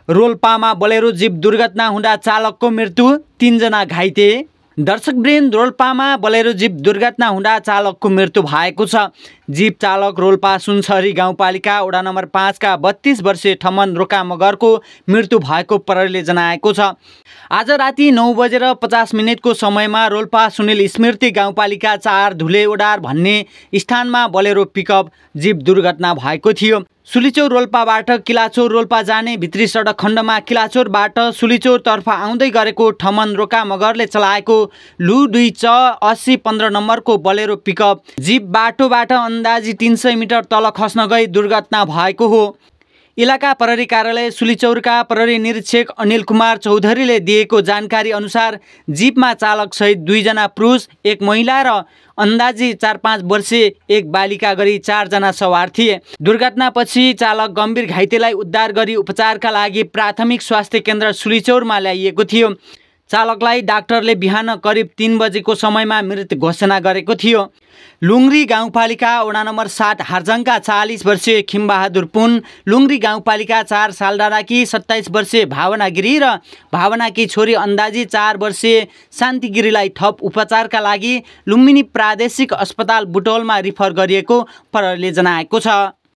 रोल्पामा Bolero jeep दुर्घटना हुँदा चालकको मृत्यु, 3 जना घाइते। दर्शकवृन्द, रोल्पामा बोलेरो जीप दुर्घटना हुँदा चालकको मृत्यु भएको छ। जीप चालक रोल्पा सुनसरी गाउँपालिका वडा नम्बर 5 का 32 वर्षीय ठमन रोका मगरको मृत्यु भएको प्रहरीले जनाएको छ। आज राति 9:50 को समयमा रोल्पा सुनिल स्मृति गाउँपालिका 4 धुलेओडार भन्ने स्थानमा बोलेरो पिकअप जीप दुर्घटना भएको थियो। सुलिचौर रोल्पाबाट किलाचौर रोल्पा जाने भित्री सडक खण्डमा किलाचौरबाट सुलिचौरतर्फ आउँदै गरेको ठमन रोका मगरले चलाएको लु 2 च 80-15 नम्बरको बोलेरो पिकअप जीप बाटोबाट अन्दाजी 300 मिटर तल खस्न गई दुर्घटना भएको हो। इलाका प्रहरी कार्यालय सुलिचौरका प्रहरी निरीक्षक अनिल कुमार चौधरीले दिएको जानकारी अनुसार जीपमा चालक सहित 2 जना पुरुष, 1 महिला र अन्दाजी 4-5 वर्षीय एक बालिका गरी 4 जना सवार थिए। दुर्घटनापछि चालक गम्भीर घाइतेलाई उद्धार गरी उपचारका लागि प्राथमिक स्वास्थ्य केन्द्र सुलिचौरमा ल्याइएको थियो। चालकलाई डाक्टरले बिहान करिब 3 बजेको समयमा मृत घोषणा गरेको थियो। लुङ्ग्री गाउँपालिका वडा नम्बर 7 हार्जङका 40 वर्षीय खिमबहादुर पुन, लुङ्ग्री गाउँपालिका 4 सालडाँडाकी 27 वर्षीय भावना गिरी र भावनाकी छोरी अन्दाजी 4 वर्षीय शान्ति गिरीलाई थप उपचारका लागि लुम्बिनी प्रादेशिक अस्पताल बुटौलमा रिफर गरिएको प्रहरीले जनाएको छ।